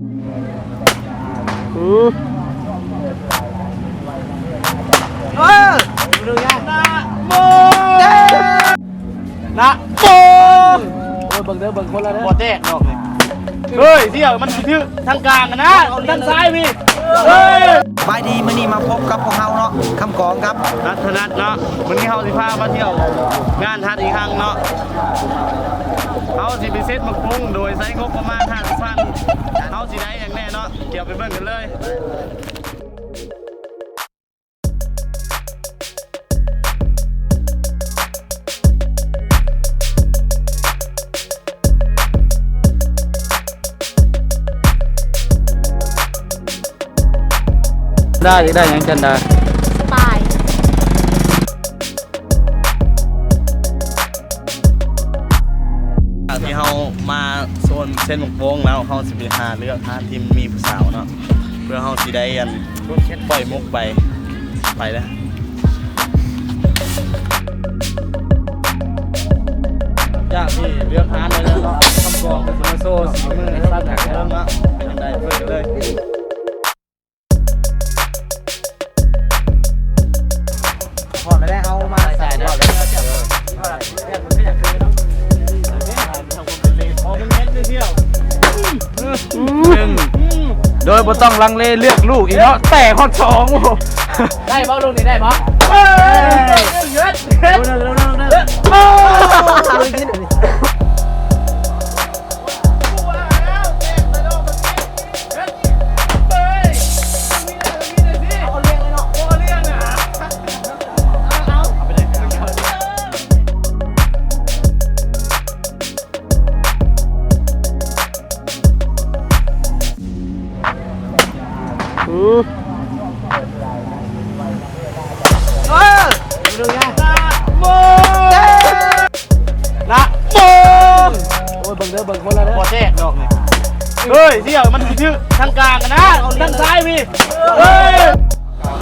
ອືມ ເອີ ນະໂມ ນະໂມ ໂອ້ຍ ເບິ່ງເດີ ເບິ່ງຄົນລະເດີ ບໍ່ແຕກດອກນີ້ ເຮີ້ຍ ດຽວມັນຊິຖືກທາງກາງນະ ທາງຊ້າຍພີ້ ເຮີ້ຍ. ສະບາຍດີ ມື້ນີ້ມາພົບກັບພວກເຮົາເນາະ ຄຳກອງກັບ ນັດທະນັດເນາະ ມື້ນີ້ເຮົາຊິພາມາທ່ຽວງານທາດອີຮັງເນາະ ເຮົາຊິໄປເຊັດໝາກໂປ່ງໂດຍໃຊ້ງົບປະມານຫ້າສິບພັນ ເຮົາຊິໄດ້ຫຍັງແດ່ເນາະ ດຽວໄປເບິ່ງກັນເລີຍ. ໄດ້ ໄດ້ຫຍັງຈັນດາ? ສະບາຍ. ທີ່ເຮົາມາໂຊນເຊັດໝາກໂປ່ງແລ້ວ ເຮົາຊິໄປຫາເລືອກຮ້ານທີ່ມີຜູ້ສາວເນາະ ເພື່ອເຮົາຊິໄດ້ອັນ ປ່ອຍມຸກໄປ ໄປເດີ. ຈາກທີ່ເລືອກຮ້ານໄດ້ແລ້ວເນາະ ຄຳກອງກໍຊິມາໂຊສີມືໃຫ້ຊາວໜຶ່ງເບິ່ງເນາະ ເປັນຈັ່ງໃດ ເບິ່ງກັນເລີຍ. ຮອດແລ້ວ ເຮົາມາໃສ່ຮອດແລ້ວ ໂດຍບໍ່ຕ້ອງລັງເລເລືອກລູກອີກເນາະ ແຕກຮອດສອງ. ໂອ້ ໄດ້ບໍ່ລູກນີ້ ໄດ້ບໍ່? ເອີ ເອີ ເອີ ອືມ ເອີ ນະໂມ ນະໂມ ໂອ້ຍ ເບິ່ງເດີ ເບິ່ງຄົນລະເດີ ບໍ່ແຕກດອກນີ້ ເຮີ້ຍ ດຽວມັນຊິຖືກທາງກາງນະ ທາງຊ້າຍພີ້ ເຮີ້ຍ.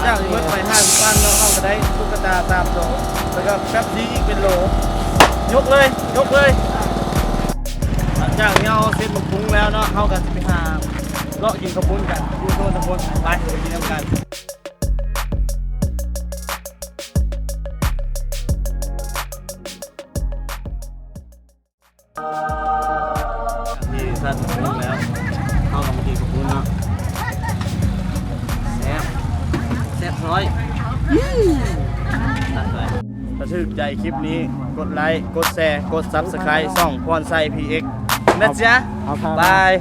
ຈາກທີ່ໝົດໄປຫ້າສິບພັນເນາະ ເຮົາກໍໄດ້ຕຸກກະຕາສາມໂຕ ແລ້ວກໍເປັບຊີອີກເປັນໂຫຼ ຍົກເລີຍ ຍົກເລີຍ. ຫຼັງຈາກທີ່ເຮົາເຊັດໝາກໂປ່ງແລ້ວເນາະ ເຮົາກໍຊິໄປຫາເລາະກິນເຂົ້າປຸ້ນກັນ ຢູ່ໂຊນຕະບົນ ໄປ ໄປກິນນຳກັນ. ທີ່ສັດແລ້ວ ເຮົາກໍມາກິນເຂົ້າປຸ້ນເນາະ ແຊບ ແຊບຮ້ອຍ ອືມ ຈັດໄປ. ຖ້າຖືກໃຈຄລິບນີ້ ກົດໄລ ກົດແຊ ກົດຊັບສະໄຄຣບ ຊ່ອງພອນໄຊ ພີເອັກ ນະຈ໊ະ ບາຍ.